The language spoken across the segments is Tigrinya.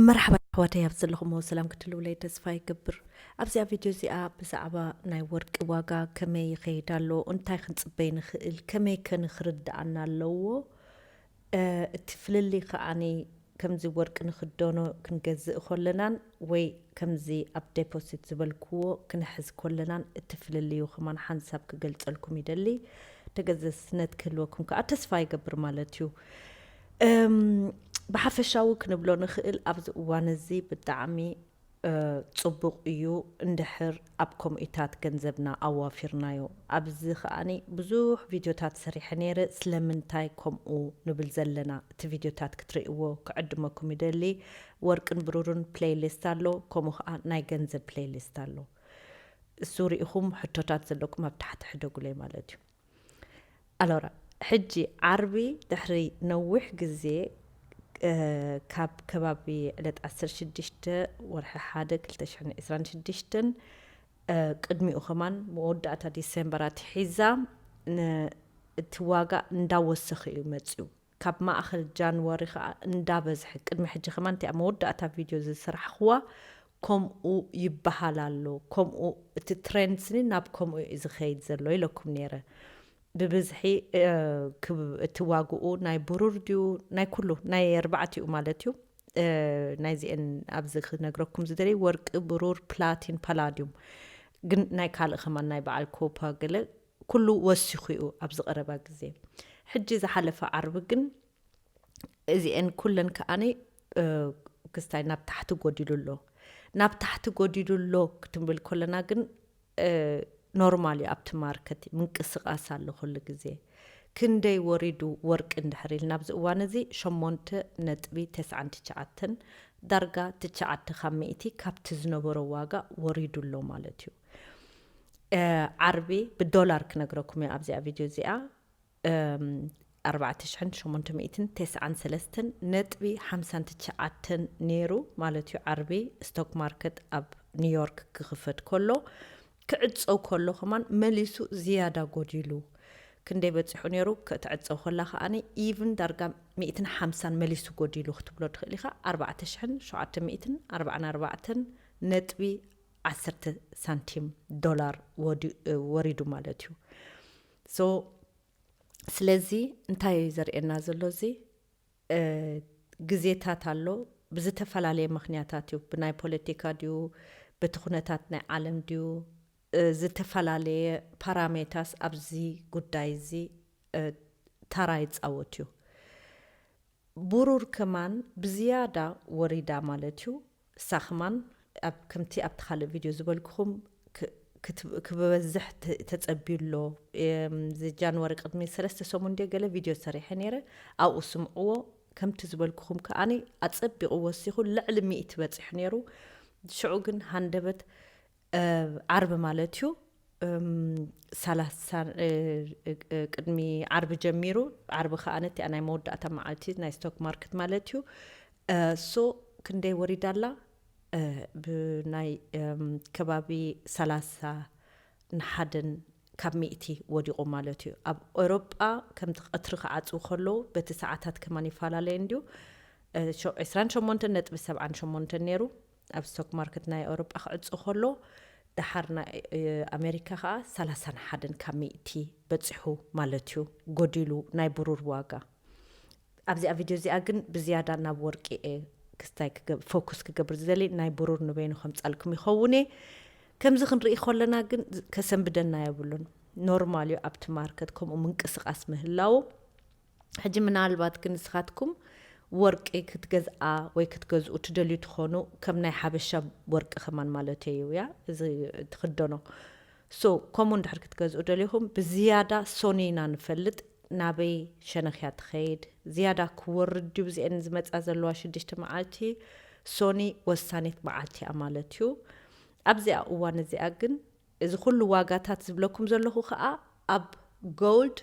መርሓባ ኣሕዋተይ፣ ኣብ ዘለኹሞ ሰላም ክትህልውለይ ተስፋ ይገብር። ኣብዚኣ ቪድዮ እዚኣ ብዛዕባ ናይ ወርቂ ዋጋ ከመይ ይኸይድ ኣሎ፣ እንታይ ክንጽበይ ንኽእል፣ ከመይ ከ ንኽርድኣና ኣለዎ፣ እ፣ እቲ ፍልልይ ከዓኒ ከምዚ ወርቂ ንኽደኖ ክንገዝእ ከለናን ወይ ከምዚ ኣብ ዴፖሲት ዝበልክዎ ክንሕዝ ከለናን እቲ ፍልልዩ ከማን ሓንሳብ ክገልጸልኩም ይደሊ። ተገዘስነት ክህልወኩም ከዓ ተስፋ ይገብር ማለት እዩ። እም፣ ብሓፈሻዊ ክንብሎ ንኽእል ኣብዚ እዋን እዚ ብጣዕሚ፣ እ፣ ጽቡቕ እዩ እንድሕር ኣብ ከምኡታት ገንዘብና ኣዋፊርናዮ። ኣብዚ ከኣኒ ብዙሕ ቪድዮታት ሰሪሐ ነይረ፣ ስለምንታይ ከምኡ ንብል ዘለና። እቲ ቪድዮታት ክትርእይዎ ክዕድመኩም ይደሊ። ወርቅን ብሩርን ፕሌይሊስት ኣሎ፣ ከምኡ ከኣ ናይ ገንዘብ ፕሌይሊስት ኣሎ። እሱ ርኢኹም ሕቶታት ዘለኩም ኣብ ታሕቲ ሕደጉለይ ማለት እዩ። ኣሎራ፣ ሕጂ ዓርቢ ድሕሪ ነዊሕ ግዜ፣ እ፣ ካብ ከባቢ ዕለት ዓሰርተ ሽዱሽተ ወርሒ ሓደ ክልተ ሽሕን ዕስራን ሽዱሽተን፣ እ፣ ቅድሚኡ ከማን መወዳእታ ዲሴምበር ኣትሒዛ ን-፣ እቲ ዋጋ እንዳወሰኸ እዩ መጺኡ። ካብ ማእኸል ጃንዋሪ ኸዓ እንዳበዝሐ፣ ቅድሚ ሕጂ ከማን እቲኣ መወዳእታ ቪድዮ ዝሰራሕኽዋ ከምኡ ይበሃል ኣሎ። ከምኡ እቲ ትሬንድ ስኒ ናብ ከምኡ እዩ ዝኸይድ ዘሎ ኢለኩም ነይረ። ብብዝሒ፣ እ፣ ክብ-፣ እቲ ዋግኡ ናይ ብሩር ድዩ፣ ናይ ኩሉ፣ ናይ ኣርባዕቲኡ ማለት እዩ። እ፣ ናይዚአን ኣብዚ ክነግረኩም ዝደሊ ወርቂ፣ ብሩር፣ ፕላቲን፣ ፓላዲዩም፣ ግን ናይ ካልእ ከማን ናይ በዓል ኮፓ ገለ ኩሉ ወሲኹ እዩ ኣብዚ ቀረባ ግዜ። ሕጂ ዝሓለፈ ዓርቢ ግን እዚአን ኩለን ከኣኒ፣ እ፣ ክስታይ ናብ ታሕቲ ጎዲሉ ኣሎ። ናብ ታሕቲ ጎዲሉ ኣሎ ክትንብል ከለና ግን፣ እ፣ ኖርማል እዩ፣ ኣብቲ ማርከት ምንቅስቓስ ኣሎ ኩሉ ግዜ። ክንደይ ወሪዱ ወርቂ እንድሕር ኢልና ኣብዚ እዋን እዚ ሸሞንተ ነጥቢ ተስዓን ትሽዓተን፣ ዳርጋ ትሽዓተ ካብ ሚእቲ ካብቲ ዝነበሮ ዋጋ ወሪዱ ኣሎ ማለት እዩ። እ፣ ዓርቢ ብዶላር ክነግረኩም እየ ኣብዚኣ ቪድዮ እዚኣ። እም፣ ኣርባዕተ ሽሕን ሸሞንተ ሚእትን ተስዓን ሰለስተን ነጥቢ ሓምሳን ትሽዓተን ነይሩ ማለት እዩ። ዓርቢ ስቶክ ማርከት ኣብ ኒውዮርክ ክኽፈት ከሎ፣ ክዕጸው ከሎ ከማን መሊሱ ዝያዳ ጎዲሉ። ክንደይ በጺሑ ነይሩ ክትዕጸው ከላ ከኣኒ፣ ኢቭን ዳርጋ ሚእትን ሓምሳን መሊሱ ጎዲሉ ክትብሎ ትኽእል ኢኻ። ኣርባዕተ ሽሕን ሸውዓተ ሚእትን ኣርባዓን ኣርባዕተን ነጥቢ ዓሰርተ ሳንቲም ዶላር ወዲ-፣ ወሪዱ ማለት እዩ። ሶ፣ ስለዚ እንታይ እዩ ዘርእየና ዘሎ እዚ? እ፣ ግዜታት ኣሎ፣ ብዝተፈላለየ ምኽንያታት እዩ። ብናይ ፖለቲካ ድዩ፣ በቲ ኩነታት ናይ ዓለም ድዩ፣ እ፣ ዝተፈላለየ ፓራሜታስ ኣብዚ ጉዳይ እዚ፣ እ፣ ተራ ይጻወት እዩ። ብሩር ከማን ብዝያዳ ወሪዳ ማለት እዩ። እሳ ከማን ኣብ፣ ከምቲ ኣብቲ ካልእ ቪድዮ ዝበልኩኹም ክ-፣ ክት-፣ ክበዝሕ ተ-፣ ተጸብዩ ኣሎ። እም፣ እዚ ጃንዋሪ ቅድሚ ሰለስተ ሰሙን ድየ ገለ ቪድዮ ሰሪሐ ነይረ። ኣብኡ ስምዕዎ። ከምቲ ዝበልኩኹም ከኣኒ ኣጸቢቑ ወሲኹ ልዕሊ ሚእቲ በጺሑ ነይሩ። ሽዑ ግን ሃንደበት፣ እ፣ ዓርቢ ማለት እዩ። እም፣ ሰላሳ፣ እ፣ እ፣ እ፣ ቅድሚ ዓርቢ ጀሚሩ፣ ዓርቢ ከኣ ነቲኣ ናይ መወዳእታ መዓልቲ ናይ ስቶክ ማርኬት ማለት እዩ። እ፣ ሶ ክንደይ ወሪዳ ኣላ? እ፣ ብናይ፣ እም፣ ከባቢ ሰላሳ ንሓደን ካብ ሚእቲ ወዲቑ ማለት እዩ። ኣብ ኤውሮጳ ከምቲ ቀትሪ ክዓጽው ከለዉ በቲ ሰዓታት ከማን ይፈላለየ እንድዩ። እ፣ ሸ-፣ ዕስራን ሸሞንተን ነጥቢ ሰብዓን ሸሞንተን ነይሩ። ኣብ ስቶክ ማርኬት ናይ ኤውሮጳ ክዕጹ ከሎ፣ ደሓር ናይ፣ እ፣ ኣሜሪካ ከኣ ሰላሳን ሓደን ካብ ሚእቲ በጺሑ ማለት እዩ፣ ጎዲሉ ናይ ብሩር ዋጋ። ኣብዚኣ ቪድዮ እዚኣ ግን ብዝያዳ ናብ ወርቂ እየ ክስታይ ክገብ-፣ ፎኩስ ክገብር ዝደሊ፣ ናይ ብሩር ንበይኑ ከምጻልኩም ይኸውን እየ። ከምዚ ክንርኢ ከለና ግን ከሰንብደና የብሉን። ኖርማል እዩ ኣብቲ ማርኬት ከምኡ ምንቅስቓስ ምህላዉ። ሕጂ ምናልባት ግን ንስኻትኩም ወርቂ ክትገዝኣ ወይ ክትገዝኡ ትደልዩ ትኾኑ፣ ከም ናይ ሓበሻ ወርቂ ከማን ማለት እዩ፣ ያ፣ እዚ ትኽደኖ። ሶ፣ ከምኡ እንድሕር ክትገዝኡ ደሊኹም፣ ብዝያዳ ሶኒ ኢና ንፈልጥ፣ ናበይ ሸነኽ እያ ትኸይድ፣ ዝያዳ ክወርድ ድዩ ብዚአን ዝመጻ ዘለዋ ሽዱሽተ መዓልቲ፣ ሶኒ ወሳኒት መዓልቲ እያ ማለት እዩ። ኣብዚኣ እዋን እዚኣ ግን፣ እዚ ኩሉ ዋጋታት ዝብለኩም ዘለኹ ኸኣ ኣብ ጎልድ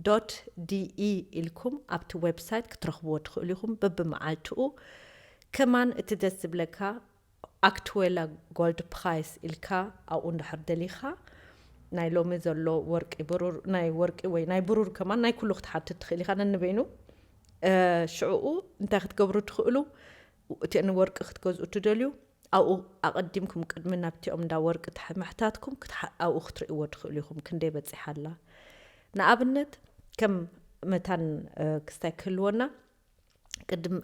ዶት ዲኢ ኢልኩም ኣብቲ ዌብሳይት ክትረኽብዎ ትኽእሉ ኢኹም። በብመዓልትኡ ከማን እቲ ደስ ዝብለካ ኣክትዌላ ጎልድ ፕራይስ ኢልካ ኣብኡ እንድሕር ደሊኻ ናይ ሎሚ ዘሎ ወርቂ ብሩር፣ ናይ ወርቂ ወይ ናይ ብሩር ከማን ናይ ኩሉ ክትሓትት ትኽእል ኢኻ ነንበይኑ። እ፣ ሽዕኡ እንታይ ክትገብሩ ትኽእሉ? እቲአን ወርቂ ክትገዝኡ ትደልዩ፣ ኣብኡ ኣቐዲምኩም ቅድሚ ናብቲኦም እንዳ ወርቂ ምሕታትኩም ኣብኡ ክትርእይዎ ትኽእሉ ኢኹም ክንደይ በፂሓ ኣላ። ንኣብነት ከም መታን ክስታይ ክህልወና፣ ቅድም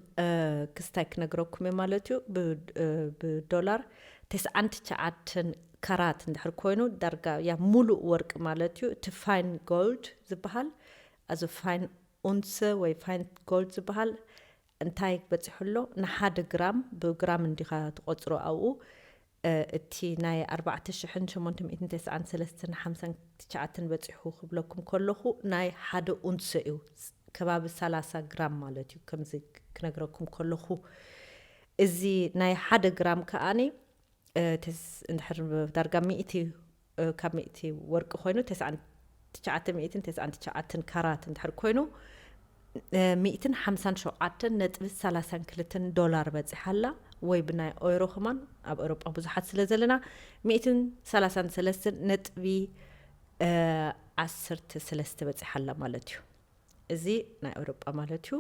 ክስታይ ክነግረኩም እየ ማለት እዩ። ብዶላር ተስዓን ትሽዓተን ካራት እንድሕር ኮይኑ ዳርጋ ያ ሙሉእ ወርቂ ማለት እዩ። እቲ ፋይን ጎልድ ዝበሃል፣ ኣዚ ፋይን ኡንሰ ወይ ፋይን ጎልድ ዝበሃል እንታይ በፂሑ ኣሎ? ንሓደ ግራም፣ ብግራም እንዲኻ ትቆፅሮ ኣብኡ። እቲ ናይ ኣርባዕተ ሽሕን ሸሞንተ ሚእትን ተስዓን ሰለስተን ሓምሳን ትሽዓተን በፂሑ ክብለኩም ከለኹ ናይ ሓደ ኡንሰ እዩ፣ ከባቢ ሰላሳ ግራም ማለት እዩ። ከምዚ ክነግረኩም ከለኹ፣ እዚ ናይ ሓደ ግራም ከኣኒ እንድሕር ዳርጋ ሚእቲ ካብ ሚእቲ ወርቂ ኮይኑ፣ ተስዓን ትሽዓተ ሚእትን ተስዓን ትሽዓተን ካራት እንድሕር ኮይኑ፣ ሚእትን ሓምሳን ሸውዓተን ነጥቢ ሰላሳን ክልተን ዶላር በፂሓ ኣላ። ወይ ብናይ ኦይሮ ከማን፣ ኣብ ኤውሮጳ ብዙሓት ስለ ዘለና፣ ሚእትን ሰላሳን ሰለስተን ነጥቢ ዓሰርተ ሰለስተ በፂሓ ኣላ ማለት እዩ። እዚ ናይ ኤውሮጳ ማለት እዩ።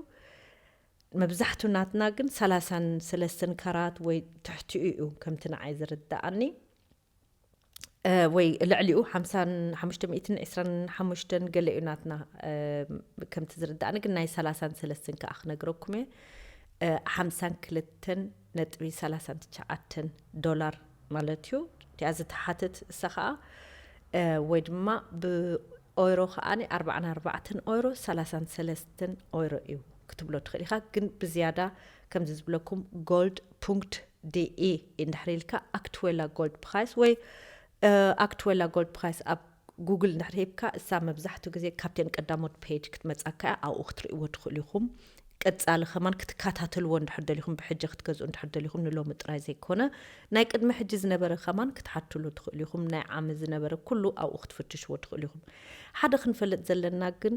መብዛሕቱ ናትና ግን ሰላሳን ሰለስተን ካራት ወይ ትሕቲኡ እዩ፣ ከምቲ ንዓይ ዝርድኣኒ። ወይ ልዕሊኡ ሓምሳን ሓሙሽተ ሚእትን ዕስራን ሓሙሽተን ገለ እዩ ናትና። ከምቲ ዝርዳእኒ ግን ናይ ሰላሳን ሰለስተን ከኣ ክነግረኩም እየ። ሓምሳን ክልተን ነጥቢ ሰላሳን ትሽዓተን ዶላር ማለት እዩ። እቲኣ ዝተሓትት እሳ ከኣ፣ ወይ ድማ ብኦይሮ ከኣ ኣርባዓን ኣርባዕተን ኦይሮ ሰላሳን ሰለስተን ኦይሮ እዩ ክትብሎ ትኽእል ኢኻ። ግን ብዝያዳ ከምዚ ዝብለኩም ጎልድ ፑንክት ዲኢ እንድሕር ኢልካ ኣክትዌላ ጎልድ ፕራይስ ወይ ኣክትዌላ ጎልድ ፕራይስ ኣብ ጉግል እንድሕር ሂብካ፣ እሳ መብዛሕትኡ ግዜ ካብተን ቀዳሞት ፔጅ ክትመጻካ እያ። ኣብኡ ክትርእይዎ ትኽእሉ ኢኹም። ቀጻሊ ከማን ክትከታተልዎ እንድሕር ደሊኹም፣ ብሕጂ ክትገዝኡ እንድሕር ደሊኹም፣ ንሎሚ ጥራይ ዘይኮነ ናይ ቅድሚ ሕጂ ዝነበረ ከማን ክትሓትሉ ትኽእሉ ኢኹም። ናይ ዓሚ ዝነበረ ኩሉ ኣብኡ ክትፍትሽዎ ትኽእሉ ኢኹም። ሓደ ክንፈልጥ ዘለና ግን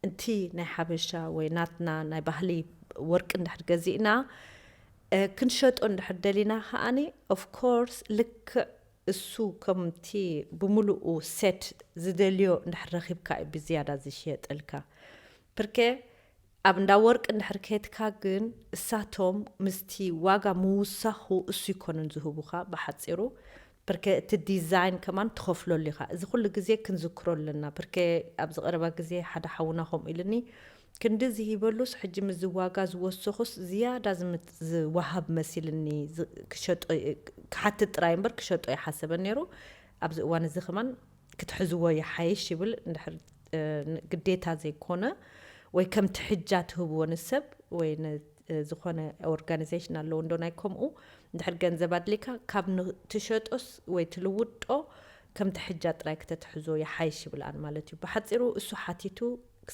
እንቲ ናይ ሓበሻ ወይ ናትና ናይ ባህሊ ወርቂ እንድሕር ገዚእና ክንሸጦ እንድሕር ደሊና ከኣኒ ኦፍ ኮርስ ልክዕ እሱ ከምቲ ብምሉኡ ሴት ዝደልዮ እንድሕር ረኺብካ እዩ ብዝያዳ ዝሽየጠልካ። ፕርኬ ኣብ እንዳ ወርቂ እንድሕር ከድካ ግን እሳቶም ምስቲ ዋጋ ምውሳኹ እሱ ይኮኑን ዝህቡኻ ብሓፂሩ። ፕርኬ እቲ ዲዛይን ከማን ትኸፍለሉ ኢኻ። እዚ ኩሉ ግዜ ክንዝክሮ ኣለና። ፕርኬ ኣብዚ ቀረባ ግዜ ሓደ ሓውና ከምኡ ኢሉኒ፣ ክንዲ ዝሂበሉስ ሕጂ ምስዚ ዋጋ ዝወሰኹስ ዝያዳ ዝምት- ዝወሃብ መሲልኒ፣ ዝ- ክሸጦ ክሓትት ጥራይ እምበር ክሸጦ ይሓሰበን ነይሩ። ኣብዚ እዋን እዚ ከማን ክትሕዝዎ ይሓይሽ ይብል። እንድሕር ግዴታ ዘይኮነ ወይ ከም ትሕጃ ትህብዎ ንሰብ ወይ ዝኾነ ኦርጋኒዜሽን ኣለዎ እንዶ ናይ ከምኡ፣ እንድሕር ገንዘብ ኣድሊካ ካብ ትሸጦስ ወይ ትልውጦ ከም ትሕጃ ጥራይ ክተትሕዞ ይሓይሽ ይብል ኣን ማለት እዩ። ብሓፂሩ እሱ ሓቲቱ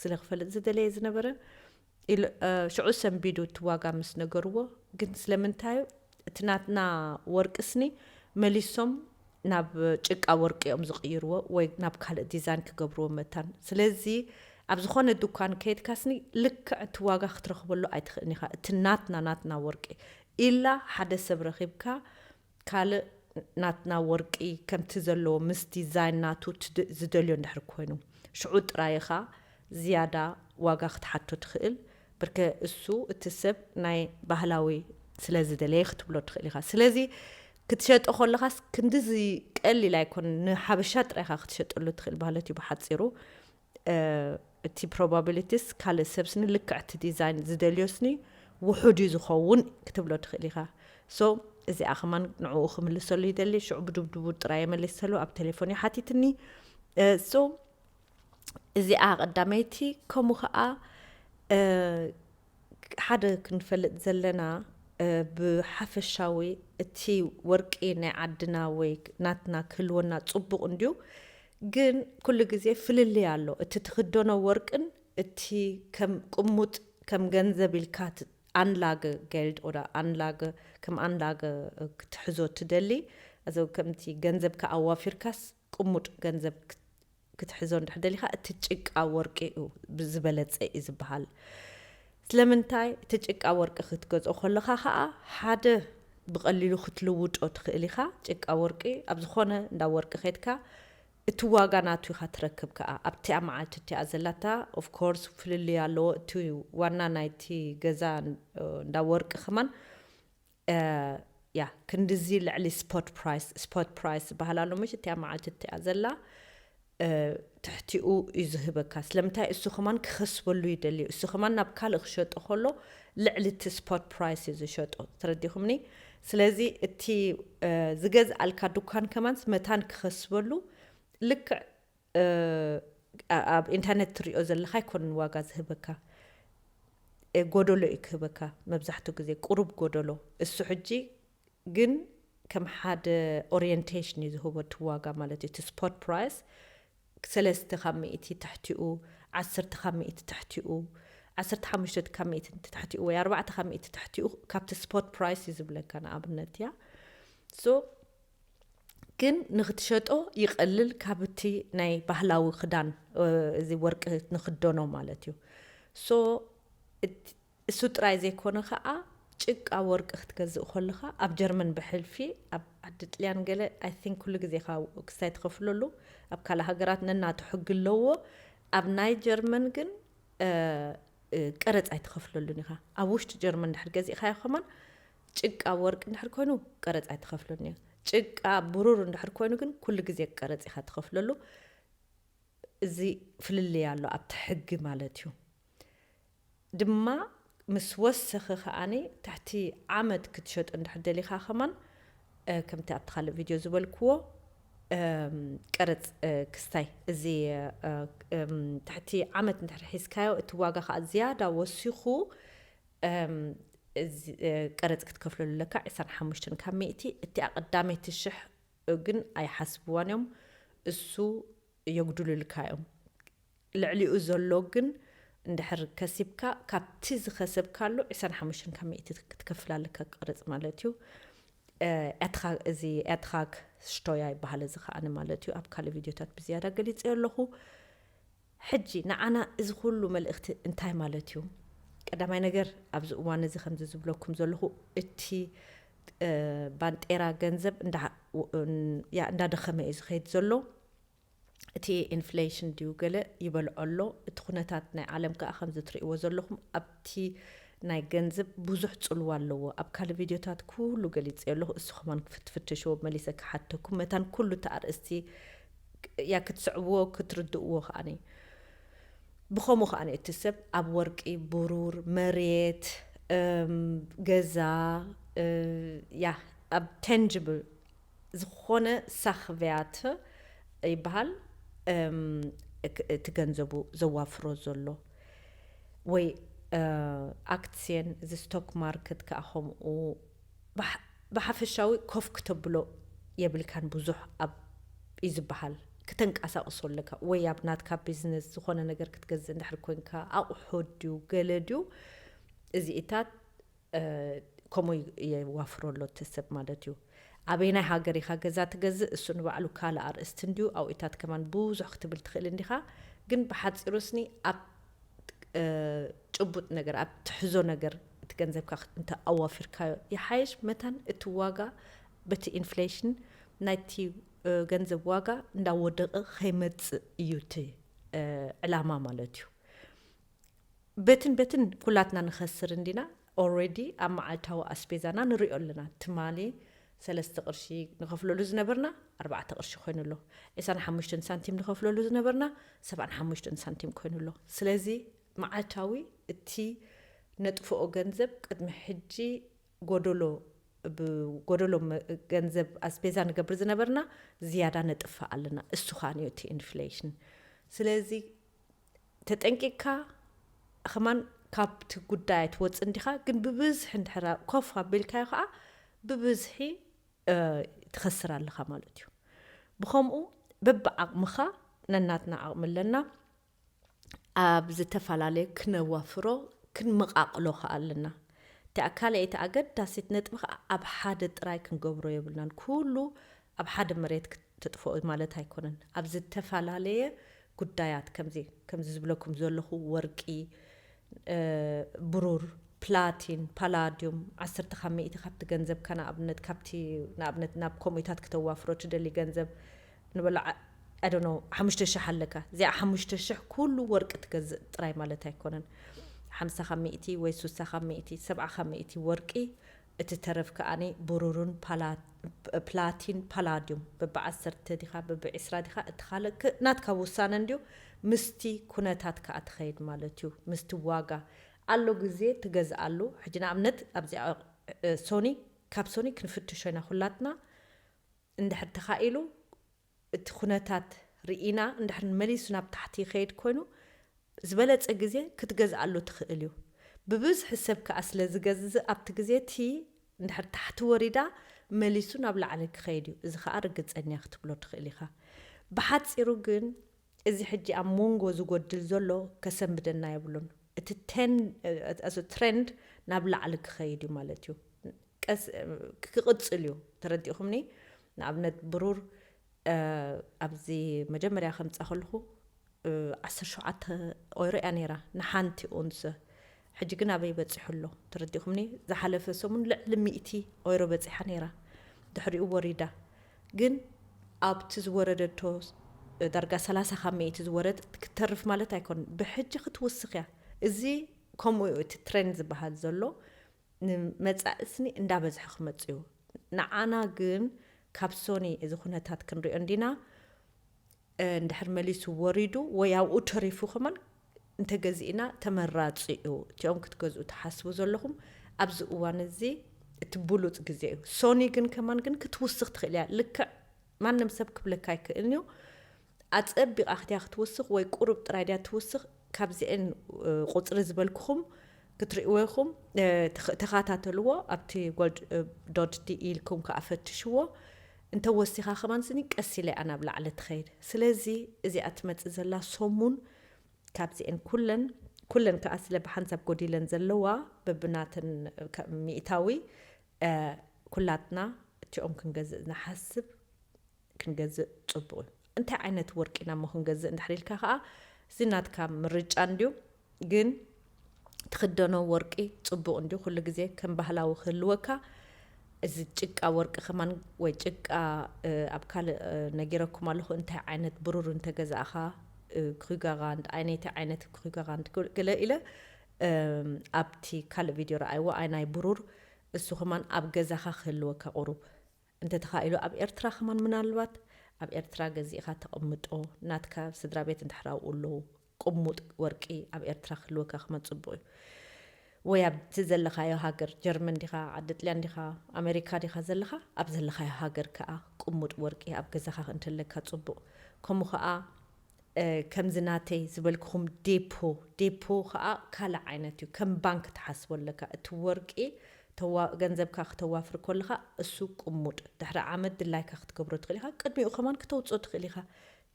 ስለ ክፈልጥ ዝደለየ ዝነበረ ሽዑ ሰንቢዱ እቲ ዋጋ ምስ ነገርዎ፣ ግን ስለምንታይ እቲ ናትና ወርቂ ስኒ መሊሶም ናብ ጭቃ ወርቂ እዮም ዝቕይርዎ ወይ ናብ ካልእ ዲዛይን ክገብርዎ መታን። ስለዚ ኣብ ዝኾነ ድኳን ከይድካ ስኒ ልክዕ እቲ ዋጋ ክትረኽበሉ ኣይትኽእልን ኢኻ። እቲ ናትና ናትና ወርቂ ኢላ ሓደ ሰብ ረኺብካ ካልእ ናትና ወርቂ ከምቲ ዘለዎ ምስ ዲዛይን ናቱ ዝደልዮ እንድሕር ኮይኑ ሽዑ ጥራይ ኢኻ ዝያዳ ዋጋ ክትሓቶ ትኽእል። ብርከ እሱ እቲ ሰብ ናይ ባህላዊ ስለ ዝደለየ ክትብሎ ትኽእል ኢኻ። ስለዚ ክትሸጦ ከለኻስ ክንድዚ ቀሊል ኣይኮን። ንሓበሻ ጥራይ ኢኻ ክትሸጠሉ ትኽእል ማለት እዩ ብሓፂሩ። እቲ ፕሮባቢሊቲስ ካልእ ሰብ ስኒ ልክዕ እቲ ዲዛይን ዝደልዮ ስኒ ውሑድ እዩ ዝኸውን ክትብሎ ትኽእል ኢኻ። ሶ እዚኣ ከማን ንዕኡ ክምልሰሉ ይደሊ። ሽዑ ብድብድቡ ጥራይ የመልሰሉ ኣብ ቴሌፎን እዩ ሓቲትኒ። ሶ እዚኣ ቀዳመይቲ። ከምኡ ከዓ ሓደ ክንፈልጥ ዘለና ብሓፈሻዊ እቲ ወርቂ ናይ ዓድና ወይ ናትና ክህልወና ፅቡቕ እንድዩ። ግን ኩሉ ግዜ ፍልልይ ኣሎ። እቲ ትኽደኖ ወርቅን እቲ ከም ቅሙጥ ከም ገንዘብ ኢልካ ኣንላገ ጌልድ ኦዳ ኣንላገ ከም ኣንላገ ክትሕዞ ትደሊ። እዚ ከምቲ ገንዘብካ ኣዋፊርካስ ቅሙጥ ገንዘብ ክትሕዞ እንድሕር ደሊኻ እቲ ጭቃ ወርቂ እዩ ዝበለፀ እዩ ዝበሃል። ስለምንታይ እቲ ጭቃ ወርቂ ክትገዝኦ ከለኻ ከዓ ሓደ ብቐሊሉ ክትልውጦ ትኽእል ኢኻ። ጭቃ ወርቂ ኣብ ዝኾነ እንዳ ወርቂ ከድካ እቲ ዋጋ ናቱ ኢኻ ትረክብ። ከዓ ኣብቲኣ መዓልቲ እቲኣ ዘላታ ኦፍኮርስ ፍልልይ ኣለዎ። እቲ ዋና ናይቲ ገዛ እንዳ ወርቂ ከማን ያ ክንድዚ ልዕሊ ስፖት ፕራይስ። ስፖት ፕራይስ ዝበሃል ኣሎ፣ ምሽ እቲኣ መዓልቲ እቲኣ ዘላ ትሕቲኡ እዩ ዝህበካ። ስለምንታይ? እሱ ከማን ክኸስበሉ ይደልዩ። እሱ ከማን ናብ ካልእ ክሸጦ ከሎ ልዕሊ እቲ ስፖት ፕራይስ እዩ ዝሸጦ። ተረዲኹምኒ? ስለዚ እቲ ዝገዝኣልካ ዱካን ከማን መታን ክኸስበሉ ልክዕ ኣብ ኢንተርነት ትሪኦ ዘለካ ኣይኮነን ዋጋ ዝህበካ፣ ጎደሎ እዩ ክህበካ። መብዛሕትኡ ግዜ ቁሩብ ጎደሎ። እሱ ሕጂ ግን ከም ሓደ ኦሪየንቴሽን እዩ ዝህቦ እቲ ዋጋ ማለት እዩ። እቲ ስፖት ፕራይስ ሰለስተ ካብ ሚእቲ ትሕቲኡ፣ ዓሰርተ ካብ ሚእቲ ትሕቲኡ፣ ዓሰርተ ሓሙሽተ ካብ ሚእቲ ትሕቲኡ ወይ ኣርባዕተ ካብ ሚእቲ ትሕቲኡ ካብቲ ስፖት ፕራይስ እዩ ዝብለካ፣ ንኣብነት እያ። ሶ ግን ንክትሸጦ ይቐልል ካብ እቲ ናይ ባህላዊ ክዳን፣ እዚ ወርቂ ንክደኖ ማለት እዩ። ሶ እሱ ጥራይ ዘይኮነ ከዓ ጭቃ ወርቂ ክትገዝእ ከለካ ኣብ ጀርመን ብሕልፊ ኣብ ዓዲ ጥልያን ገለ I think ኩሉ ግዜ ክስታይ ትኸፍለሉ። ኣብ ካልእ ሃገራት ነናቱ ሕጊ ኣለዎ። ኣብ ናይ ጀርመን ግን ቀረፅ ኣይትኸፍለሉን ኢኻ። ኣብ ውሽጢ ጀርመን እንድሕር ገዚእካዮ ከማን ጭቃ ወርቂ እንድሕር ኮይኑ ቀረፅ ኣይትኸፍለሉን ኢኻ። ጭቃ ብሩር እንድሕር ኮይኑ ግን ኩሉ ግዜ ቀረፅ ኢኻ ትኸፍለሉ። እዚ ፍልልይ ኣሎ ኣብቲ ሕጊ ማለት እዩ። ድማ ምስ ወሰኺ ከዓኒ ትሕቲ ዓመት ክትሸጡ እንድሕር ደሊኻ ከማን ከምቲ ኣብቲ ካልእ ቪድዮ ዝበልክዎ ቀረፅ ክስታይ እዚ ትሕቲ ዓመት እንድሕር ሒዝካዮ እቲ ዋጋ ከዓ ዝያዳ ወሲኹ ቀረፅ ክትከፍለሉ ኣለካ ዕስራን ሓሙሽተን ካብ ሚእቲ። እቲኣ ቀዳመይቲ ሽሕ ግን ኣይሓስብዋን እዮም፣ እሱ የጉድሉልካ እዮም። ልዕሊኡ ዘሎ ግን እንድሕር ከሲብካ ካብቲ ዝኸሰብካሉ ዕስራን ሓሙሽተን ካብ ሚእቲ ክትከፍል ኣለካ ቀረፅ ማለት እዩ። እዚ ኤትራግ ስቶያ ይበሃል እዚ ከዓኒ ማለት እዩ። ኣብ ካልእ ቪድዮታት ብዝያዳ ገሊፀዮ ኣለኹ። ሕጂ ንዓና እዚ ኩሉ መልእኽቲ እንታይ ማለት እዩ? ቀዳማይ ነገር ኣብዚ እዋን እዚ ከምዚ ዝብለኩም ዘለኹ እቲ ባንጤራ ገንዘብ እንዳደኸመ እዩ ዝኸይድ ዘሎ። እቲ ኢንፍሌሽን ድዩ ገለ ይበልዖ ኣሎ። እቲ ኩነታት ናይ ዓለም ከዓ ከምዚ ትርእይዎ ዘለኹም ኣብቲ ናይ ገንዘብ ብዙሕ ፅልዋ ኣለዎ። ኣብ ካልእ ቪድዮታት ኩሉ ገሊፀ ኣለኹ። እሱ ከማን ክትፍትሽዎ መሊሰ ክሓተኩም መታን ኩሉ እቲ ኣርእስቲ ያ ክትስዕብዎ ክትርድእዎ ከዓኒ። ብኸምኡ ከዓኒ እቲ ሰብ ኣብ ወርቂ፣ ብሩር፣ መሬት፣ ገዛ፣ ያ ኣብ ተንጅብል ዝኾነ ሳኽብያት ይበሃል እቲ ገንዘቡ ዘዋፍሮ ዘሎ ወይ ኣክስየን እዚ ስቶክ ማርኬት ከዓ ከምኡ ብሓፈሻዊ ኮፍ ክተብሎ የብልካን ብዙሕ ኣብ እዩ ዝበሃል። ክተንቀሳቕሶ ኣለካ ወይ ኣብ ናትካ ቢዝነስ ዝኾነ ነገር ክትገዝእ እንድሕር ኮንካ ኣቑሑ ድዩ ገለ ድዩ እዚኢታት ከምኡ የዋፍሮ ኣሎ እቲ ሰብ ማለት እዩ። ኣበይ ናይ ሃገር ኢኻ ገዛ ትገዝእ እሱ ንባዕሉ ካልእ ኣርእስቲ እንድዩ። ኣብኢታት ከማን ብዙሕ ክትብል ትኽእል እንዲኻ፣ ግን ብሓፂሩ ስኒ ኣብ ጭቡጥ ነገር ኣብ ትሕዞ ነገር እቲ ገንዘብካ እንተ ኣዋፊርካዮ ይሓይሽ። መታን እቲ ዋጋ በቲ ኢንፍሌሽን ናይቲ ገንዘብ ዋጋ እንዳወደቐ ከይመፅእ እዩ እቲ ዕላማ ማለት እዩ። በትን በትን ኩላትና ንኸስር እንዲና። ኦልሬዲ ኣብ መዓልታዊ ኣስቤዛና ንሪኦ ኣለና። ትማሊ ሰለስተ ቅርሺ ንኸፍለሉ ዝነበርና ኣርባዕተ ቅርሺ ኮይኑ ኣሎ። ዕስራን ሓሙሽተን ሳንቲም ንኸፍለሉ ዝነበርና ሰብዓን ሓሙሽተን ሳንቲም ኮይኑ ኣሎ። ስለዚ መዓልታዊ እቲ ነጥፍኦ ገንዘብ ቅድሚ ሕጂ ጎደሎ ብጎደሎ ገንዘብ ኣስቤዛ ንገብር ዝነበርና ዝያዳ ነጥፍእ ኣለና። እሱ ከዓ እዩ እቲ ኢንፍሌሽን። ስለዚ ተጠንቂቕካ ከማን ካብቲ ጉዳይ ኣይትወፅእ እንዲኻ፣ ግን ብብዝሒ እንድሕር ኮፍ ኣቢልካዮ ከዓ ብብዝሒ ትኸስር ኣለኻ ማለት እዩ። ብኸምኡ በብዓቕምኻ ነናትና ዓቕሚ ኣለና ኣብ ዝተፈላለየ ክነዋፍሮ ክንመቓቕሎ ከዓ ኣለና። እቲኣ ካልኣይቲ ኣገዳሲት ነጥቢ ከዓ ኣብ ሓደ ጥራይ ክንገብሮ የብልናን። ኩሉ ኣብ ሓደ መሬት ክትጥፍኦ ማለት ኣይኮነን። ኣብ ዝተፈላለየ ጉዳያት ከምዚ ከምዚ ዝብለኩም ዘለኹ ወርቂ፣ ብሩር፣ ፕላቲን፣ ፓላዲዩም ዓሰርተ ካብ ሚእቲ ካብቲ ገንዘብካ ንኣብነት ካብቲ ንኣብነት ናብ ከምኡታት ክተዋፍሮ ትደሊ ገንዘብ ንበሎ ኣዶኖ ሓሙሽተ ሽሕ ኣለካ። እዚኣ ሓሙሽተ ሽሕ ኩሉ ወርቂ ትገዝእ ጥራይ ማለት ኣይኮነን። ሓምሳ ካብ ሚእቲ ወይ ሱሳ ካብ ሚእቲ ሰብዓ ካብ ሚእቲ ወርቂ እቲ ተረፍ ከኣኒ ብሩርን ፕላቲን ፓላድዩም በብዓሰርተ ዲኻ በብዒስራ ዲኻ፣ እቲ ካልእ ናትካ ውሳነ እንድዩ። ምስቲ ኩነታት ከኣ ትኸይድ ማለት እዩ። ምስቲ ዋጋ ኣሎ ግዜ ትገዝኣሉ። ሕጂ ንኣብነት ኣብዚኣ ሶኒ፣ ካብ ሶኒ ክንፍትሾ ኢና ኩላትና። እንድሕር ተኻኢሉ እቲ ኩነታት ርኢና እንድሕር መሊሱ ናብ ታሕቲ ይኸይድ ኮይኑ ዝበለጸ ግዜ ክትገዝኣሉ ትኽእል እዩ። ብብዝሒ ሰብ ከኣ ስለ ዝገዝእ ኣብቲ ግዜ እቲ እንድሕር ታሕቲ ወሪዳ መሊሱ ናብ ላዕሊ ክኸይድ እዩ። እዚ ከኣ ርግጸኛ ክትብሎ ትኽእል ኢኻ። ብሓጺሩ ግን እዚ ሕጂ ኣብ መንጎ ዝጎድል ዘሎ ከሰንብደና የብሉን። እቲ ትሬንድ ናብ ላዕሊ ክኸይድ እዩ ማለት እዩ። ቀስ ክቕጽል እዩ። ተረዲእኹምኒ? ንኣብነት ብሩር ኣብዚ መጀመርያ ከምጻ ከለኹ ዓሰርተ ሸውዓተ ኦይሮ እያ ነይራ ንሓንቲ ኡንስ። ሕጂ ግን ኣበይ በጺሑ ኣሎ? ተረዲእኹምኒ? ዝሓለፈ ሰሙን ልዕሊ ሚእቲ ኦይሮ በጺሓ ነይራ። ድሕሪኡ ወሪዳ። ግን ኣብቲ ዝወረደቶ ዳርጋ ሰላሳ ካብ ሚእቲ ዝወረድ ክትተርፍ ማለት ኣይኮን። ብሕጂ ክትውስኽ እያ። እዚ ከምኡ እዩ እቲ ትሬንድ ዝበሃል ዘሎ። ንመጻኢ ስኒ እንዳበዝሐ ክመጽእ እዩ። ንዓና ግን ካብ ሶኒ እዚ ኩነታት ክንሪኦ እንዲና። እንድሕር መሊሱ ወሪዱ ወይ ኣብኡ ተሪፉ ከማን እንተገዚእና ተመራጺ እዩ። እቲኦም ክትገዝኡ ትሓስቡ ዘለኹም ኣብዚ እዋን እዚ እቲ ብሉጽ ግዜ እዩ። ሶኒ ግን ከማን ግን ክትውስኽ ትኽእል እያ። ልክዕ ማንም ሰብ ክብለካ ኣይክእልን እዩ። ኣጸቢቓ ክትያ ክትውስኽ ወይ ቁሩብ ጥራይ ድያ ትውስኽ፣ ካብዚኤን ቁጽሪ ዝበልኩኹም ክትርእይዎ ኢኹም። ተኸታተልዎ፣ ኣብቲ ጎልድ ዶት ዲ ኢልኩም ከዓ ፈትሽዎ። እንተወሲኻ ከማን ስኒ ቀስ ኢለ እያ ናብ ላዕሊ ትኸይድ። ስለዚ እዚኣ ትመጽእ ዘላ ሰሙን ካብዚኤን ኩለን ኩለን ከዓ ስለ ብሓንሳብ ጎዲለን ዘለዋ በብናተን ሚእታዊ ኩላትና እቲኦም ክንገዝእ ንሓስብ ክንገዝእ ጽቡቕ እዩ። እንታይ ዓይነት ወርቂ ኢና እሞ ክንገዝእ እንድሕር ኢልካ ከኣ እዚ ናትካ ምርጫ እንድዩ። ግን ትኽደኖ ወርቂ ጽቡቕ እንድዩ። ኩሉ ግዜ ከም ባህላዊ ክህልወካ እዚ ጭቃ ወርቂ ከማን ወይ ጭቃ ኣብ ካልእ ነጊረኩም ኣለኹ እንታይ ዓይነት ብሩር እንተገዛእኻ ኩጋራንድ ኣይነይቲ ዓይነት ኩጋራንድ ገለ ኢለ ኣብቲ ካልእ ቪድዮ ረኣይዎ ኣይ ናይ ብሩር እሱ ከማን ኣብ ገዛኻ ክህልወካ ቁሩብ እንተተኻኢሉ ኣብ ኤርትራ ከማን ምናልባት ኣብ ኤርትራ ገዚእኻ ተቐምጦ ናትካ ስድራ ቤት እንድሕር ኣብኡ ኣለዉ ቅሙጥ ወርቂ ኣብ ኤርትራ ክህልወካ ከማን ጽቡቕ እዩ። ወይ ኣብቲ ዘለኻዮ ሃገር ጀርመን ዲኻ ዓዲ ጥልያን ዲኻ ኣሜሪካ ዲኻ ዘለኻ ኣብ ዘለኻዮ ሃገር ከኣ ቅሙጥ ወርቂ ኣብ ገዛኻ እንተለካ ጽቡቕ። ከምኡ ከኣ ከምዚ ናተይ ዝበልክኹም ዴፖ ዴፖ ከኣ ካልእ ዓይነት እዩ። ከም ባንክ ትሓስቦ ኣለካ እቲ ወርቂ ገንዘብካ ክተዋፍር ከለኻ እሱ ቅሙጥ ድሕሪ ዓመት ድላይካ ክትገብሮ ትኽእል ኢኻ። ቅድሚኡ ከማን ክተውፅኦ ትኽእል ኢኻ።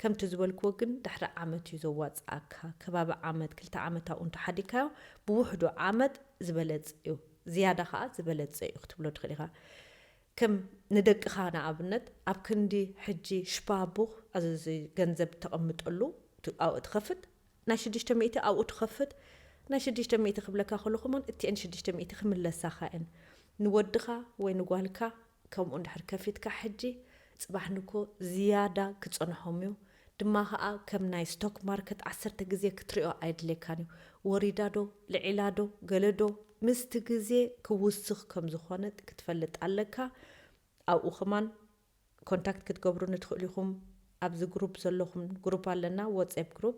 ከምቲ ዝበልክዎ ግን ድሕሪ ዓመት እዩ ዘዋፅኣካ። ከባቢ ዓመት ክልተ ዓመት ኣብኡ እንተሓዲግካዮ ብውሕዱ ዓመት ዝበለፅ እዩ። ዝያዳ ከዓ ዝበለፀ እዩ ክትብሎ ትኽእል ኢኻ። ከም ንደቅኻ ንኣብነት ኣብ ክንዲ ሕጂ ሽፓቡኽ ኣዚ ገንዘብ ተቐምጠሉ ኣብኡ ትኸፍት ናይ ሽዱሽተ ሚእቲ ኣብኡ ትኸፍት ናይ ሽዱሽተ ሚእቲ ክብለካ ከለኹ እሞን እቲአን ሽዱሽተ ሚእቲ ክምለሳኻ እየን። ንወድኻ ወይ ንጓልካ ከምኡ እንድሕር ከፊትካ ሕጂ ፅባሕ ንኮ ዝያዳ ክፀንሖም እዩ። ድማ ከዓ ከም ናይ ስቶክ ማርኬት ዓሰርተ ግዜ ክትሪኦ ኣይድልየካን እዩ። ወሪዳ ዶ ልዒላ ዶ ገለ ዶ ምስቲ ግዜ ክውስኽ ከም ዝኾነ ክትፈልጥ ኣለካ። ኣብኡ ከማን ኮንታክት ክትገብሩኒ ትኽእሉ ኢኹም። ኣብዚ ግሩፕ ዘለኹም ግሩፕ ኣለና፣ ዋትስኣፕ ግሩፕ።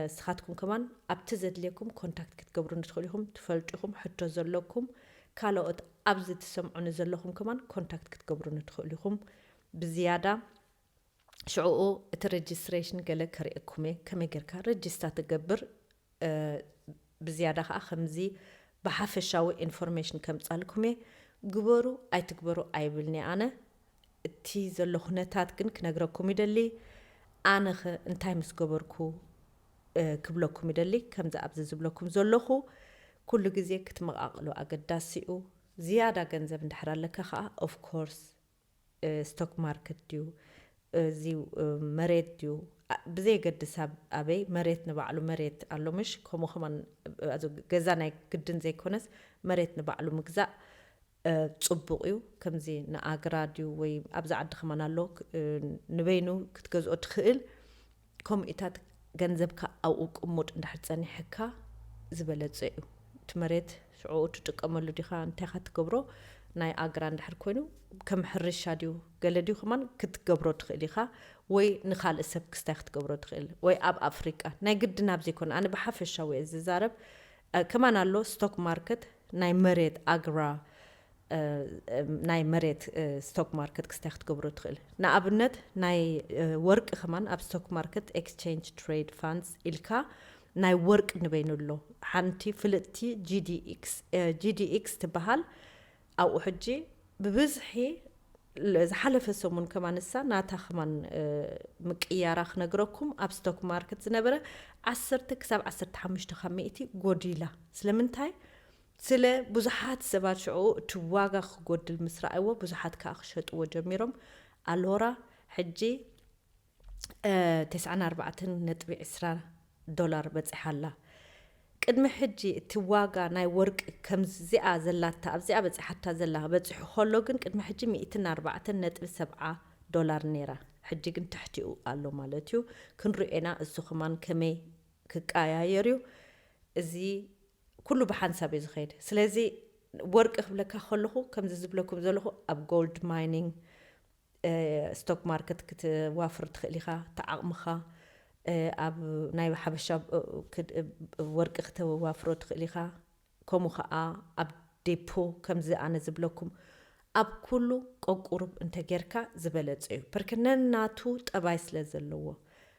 ንስኻትኩም ከማን ኣብቲ ዘድልየኩም ኮንታክት ክትገብሩኒ ትኽእሉ ኢኹም። ትፈልጡ ኢኹም ሕቶ ዘለኩም ካልኦት ኣብዚ ትሰምዑኒ ዘለኹም ከማን ኮንታክት ክትገብሩኒ ትኽእሉ ኢኹም። ብዝያዳ ሽዕኡ እቲ ረጅስትሬሽን ገለ ከርእየኩም እየ ከመይ ጌርካ ረጅስታ ትገብር። ብዝያዳ ከዓ ከምዚ ብሓፈሻዊ ኢንፎርሜሽን ከምፃልኩም እየ። ግበሩ ኣይትግበሩ ኣይብልኒ ኣነ። እቲ ዘሎ ኩነታት ግን ክነግረኩም ይደሊ። ኣነኸ እንታይ ምስ ገበርኩ ክብለኩም ይደሊ። ከምዚ ኣብዚ ዝብለኩም ዘለኹ ኩሉ ግዜ ክትመቓቕሉ ኣገዳሲ እዩ። ዝያዳ ገንዘብ እንድሕር ኣለካ ከዓ ኦፍኮርስ ስቶክ ማርኬት ድዩ እዚ መሬት ድዩ ብዘየገድስ ኣበይ መሬት ንባዕሉ መሬት ኣሎ ምሽ ከምኡ ከማን ገዛ ናይ ግድን ዘይኮነስ መሬት ንባዕሉ ምግዛእ ፅቡቕ እዩ። ከምዚ ንኣግራ ድዩ ወይ ኣብዚ ዓዲ ከማን ኣሎ ንበይኑ ክትገዝኦ ትኽእል። ከምኡኢታት ገንዘብካ ኣብኡ ቅሙጥ እንድሕር ፀኒሕካ ዝበለፀ እዩ። እቲ መሬት ሽዑ ትጥቀመሉ ዲኻ? እንታይ ኢኻ ትገብሮ? ናይ ኣግራ እንድሕር ኮይኑ ከም ሕርሻ ድዩ ገለ ድዩ ከማን ክትገብሮ ትኽእል ኢኻ፣ ወይ ንኻልእ ሰብ ክስታይ ክትገብሮ ትኽእል፣ ወይ ኣብ ኣፍሪቃ። ናይ ግድን ኣብ ዘይኮነ፣ ኣነ ብሓፈሻዊ እየ ዝዛረብ። ከማን ኣሎ ስቶክ ማርኬት ናይ መሬት ኣግራ፣ ናይ መሬት ስቶክ ማርኬት ክስታይ ክትገብሮ ትኽእል። ንኣብነት ናይ ወርቂ ከማን ኣብ ስቶክ ማርኬት ኤክስቼንጅ ትሬድ ፋንድስ ኢልካ ናይ ወርቂ ንበይኑ ኣሎ። ሓንቲ ፍልጥቲ ጂዲኤክስ ጂዲኤክስ ትበሃል። ኣብኡ ሕጂ ብብዝሒ ዝሓለፈ ሰሙን ከማን ንሳ ናታ ከማን ምቅያራ ክነግረኩም፣ ኣብ ስቶክ ማርኬት ዝነበረ ዓሰርተ ክሳብ ዓሰርተ ሓሙሽተ ካብ ሚእቲ ጎዲላ። ስለምንታይ? ስለ ብዙሓት ሰባት ሽዑ እቲ ዋጋ ክጎድል ምስ ረኣይዎ፣ ብዙሓት ከዓ ክሸጥዎ ጀሚሮም። ኣልሆራ ሕጂ ተስዓን ኣርባዕተን ነጥቢ ዕስራ ዶላር በፂሓ ኣላ። ቅድሚ ሕጂ እቲ ዋጋ ናይ ወርቂ ከምዚኣ ዘላታ ኣብዚኣ በፂሓታ ዘላ በፂሑ ከሎ ግን ቅድሚ ሕጂ ሚእትን ኣርባዕተን ነጥቢ ሰብዓ ዶላር ነይራ። ሕጂ ግን ትሕቲኡ ኣሎ ማለት እዩ። ክንሪኦ ኢና፣ እሱ ከማን ከመይ ክቀያየር እዩ። እዚ ኩሉ ብሓንሳብ እዩ ዝኸይድ። ስለዚ ወርቂ ክብለካ ከለኹ ከምዚ ዝብለኩም ዘለኹ ኣብ ጎልድ ማይኒንግ ስቶክ ማርኬት ክትዋፍር ትኽእል ኢኻ። ተዓቕምኻ ኣብ ናይ ሓበሻ ወርቂ ክተዋፍሮ ትኽእል ኢኻ። ከምኡ ከዓ ኣብ ዴፖ ከምዚ ኣነ ዝብለኩም ኣብ ኩሉ ቀቁሩብ እንተጌርካ ዝበለጸ እዩ። ብርክነን ናቱ ጠባይ ስለ ዘለዎ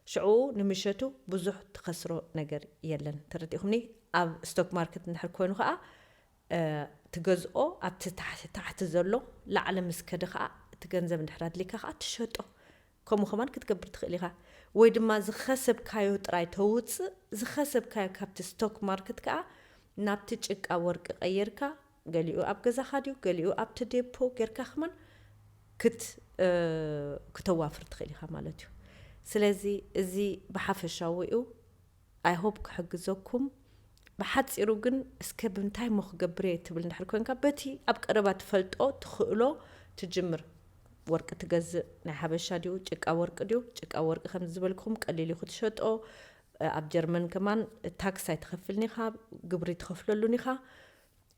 ሽዑ ንምሸቱ ብዙሕ ትኸስሮ ነገር የለን። ተረዲእኹምኒ? ኣብ ስቶክ ማርኬት እንድሕር ኮይኑ ከዓ ትገዝኦ ኣብቲ ታሕቲ ዘሎ ላዕሊ ምስ ከደ ከዓ እቲ ገንዘብ እንድሕር ኣድሊካ ከዓ ትሸጦ። ከምኡ ከማን ክትገብር ትኽእል ኢኻ። ወይ ድማ ዝኸሰብካዮ ጥራይ ተውፅእ፣ ዝኸሰብካዮ ካብቲ ስቶክ ማርኬት ከዓ ናብቲ ጭቃ ወርቂ ቀይርካ፣ ገሊኡ ኣብ ገዛኻ ድዩ፣ ገሊኡ ኣብቲ ዴፖ ጌርካ ከማን ክት-፣ እ፣ ክተዋፍር ትኽእል ኢኻ ማለት እዩ። ስለዚ እዚ ብሓፈሻዊ እዩ። I hope ክሕግዘኩም። ብሓፂሩ ግን እስከ ብምንታይ እሞ ክገብር እየ ትብል እንድሕር ኮንካ፣ በቲ ኣብ ቀረባ ትፈልጦ ትኽእሎ ትጅምር። ወርቂ ትገዝእ ናይ ሓበሻ ድዩ፣ ጭቃ ወርቂ ድዩ? ጭቃ ወርቂ ከም ዝበልኩም ቀሊል እዩ ክትሸጦ። ኣብ ጀርመን ከማን ታክስ ኣይትኸፍልን ኢኻ፣ ግብሪ ትኸፍለሉን ኢኻ።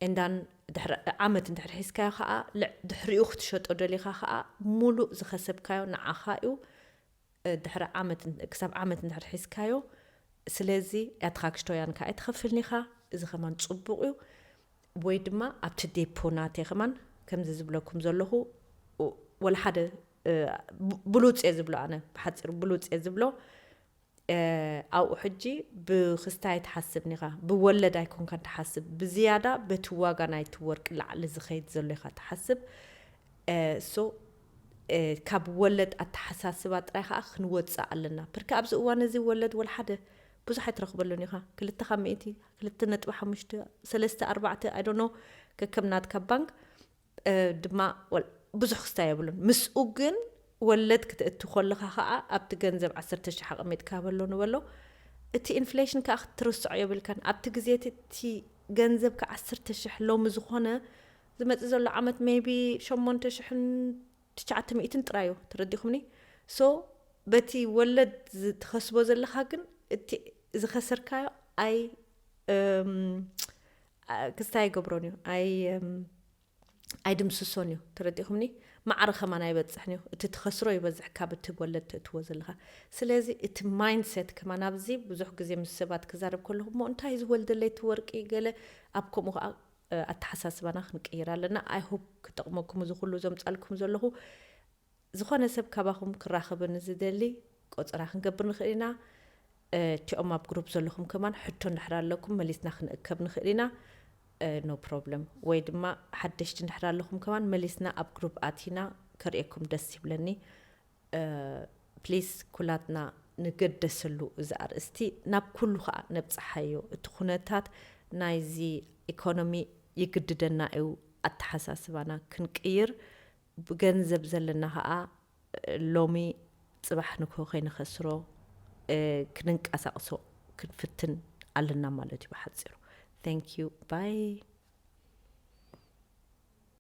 እንዳን ድሕሪ ዓመት እንድሕር ሒዝካዮ ከዓ፣ ልዕ-፣ ድሕሪኡ ክትሸጦ ደሊኻ ከዓ፣ ሙሉእ ዝኸሰብካዮ ንዓኻ እዩ። ድሕሪ ዓመት ን-፣ ክሳብ ዓመት እንድሕር ሒዝካዮ፣ ስለዚ ኣትኻክሽቶያን ከዓ ኣይትኸፍልን ኢኻ። እዚ ከማን ጽቡቕ እዩ። ወይ ድማ ኣብቲ ዴፖ ናተይ ከማን ከምዚ ዝብለኩም ዘለኹ፣ ወላ ሓደ፣ እ፣ ብ-፣ ብሉጽ እየ ዝብሎ ኣነ፣ ብሓጺሩ ብሉጽ እየ ዝብሎ። እ፣ ኣብኡ ሕጂ ብክስታይ ኣይትሓስብን ኢኻ፣ ብወለድ ኣይኮንካን ትሓስብ፣ ብዝያዳ በቲ ዋጋ ናይቲ ወርቂ ላዕሊ ዝኸይድ ዘሎ ኢኻ ትሓስብ። እ፣ ሶ፣ እ፣ ካብ ወለድ ኣተሓሳስባ ጥራይ ከዓ ክንወፅእ ኣለና። ብርክ ኣብዚ እዋን እዚ ወለድ ወላ ሓደ ብዙሕ ኣይትረኽበሉን ኢኻ። ክልተ ካብ ሚእቲ፣ ክልተ ነጥቢ ሓሙሽተ፣ ሰለስተ፣ ኣርባዕተ፣ I don't know፣ ከከም ናትካ ባንክ፣ እ፣ ድማ ወል-፣ ብዙሕ ክስታይ የብሉን። ምስኡ ግን ወለድ ክትእቲ ከለኻ ከዓ ኣብቲ ገንዘብ ዓሰርተ ሺሕ ኣቐሚጥካ በሎ ንበሎ፣ እቲ ኢንፍሌሽን ከዓ ክትርስዖ የብልካን። ኣብቲ ግዜ እቲ፣ እቲ ገንዘብካ ዓሰርተ ሺሕ ሎሚ ዝኾነ፣ ዝመጽእ ዘሎ ዓመት ሜይቢ ሸሞንተ ሽሕን ትሽዓተ ሚእትን ጥራይ እዩ። ተረዲኹምኒ? ሶ በቲ ወለድ ዝ-፣ ትኸስቦ ዘለኻ ግን እቲ ዝኸሰርካዮ ኣይ-፣ እም፣ ኣ-፣ ክስታይ ኣይገብሮን እዩ። ኣይ-፣ እም፣ ኣይድምስሶን እዩ። ተረዲኹምኒ? ማዕረ ከማን ኣይበጽሕን እዩ። እቲ ትኸስሮ ይበዝሕ ካብ እቲ ወለድ ትእትዎ ዘለኻ። ስለዚ እቲ ማይንድሴት ከማን ኣብዚ ብዙሕ ግዜ ምስ ሰባት ክዛረብ ከለኹ፣ "እሞ እንታይ እዩ ዝወልደለይ እቲ ወርቂ?" ገለ ኣብ ከምኡ ከዓ፣ እ፣ ኣተሓሳስባና ክንቅይር ኣለና። I hope ክጠቕመኩም እዚ ኩሉ ዘምጻልኩም ዘለኹ። ዝኾነ ሰብ ካባኹም ክራኸበኒ ዝደሊ ቆጸራ ክንገብር ንኽእል ኢና። እ፣ እቲኦም ኣብ ግሩፕ ዘለኹም ከማን ሕቶ እንድሕር ኣለኩም መሊስና ክንእከብ ንኽእል ኢና። እ፣ no problem። ወይ ድማ ሓደሽቲ እንድሕር ኣለኹም ከማን መሊስና ኣብ ግሩፕ ኣቲና ከርእየኩም ደስ ይብለኒ። እ፣ ፕሊስ ኩላትና ንገደሰሉ እዚ ኣርእስቲ፣ ናብ ኩሉ ኸኣ ነብጽሓዮ። እቲ ኩነታት ናይዚ ኢኮኖሚ ይግድደና እዩ ኣተሓሳስባና ክንቅይር። ብገንዘብ ዘለና ኸኣ ሎሚ ጽባሕ ንግሆ ከይንኸስሮ፣ እ፣ ክንንቀሳቕሶ ክንፍትን ኣለና ማለት እዩ ብሓጺሩ። Thank you። ባይ።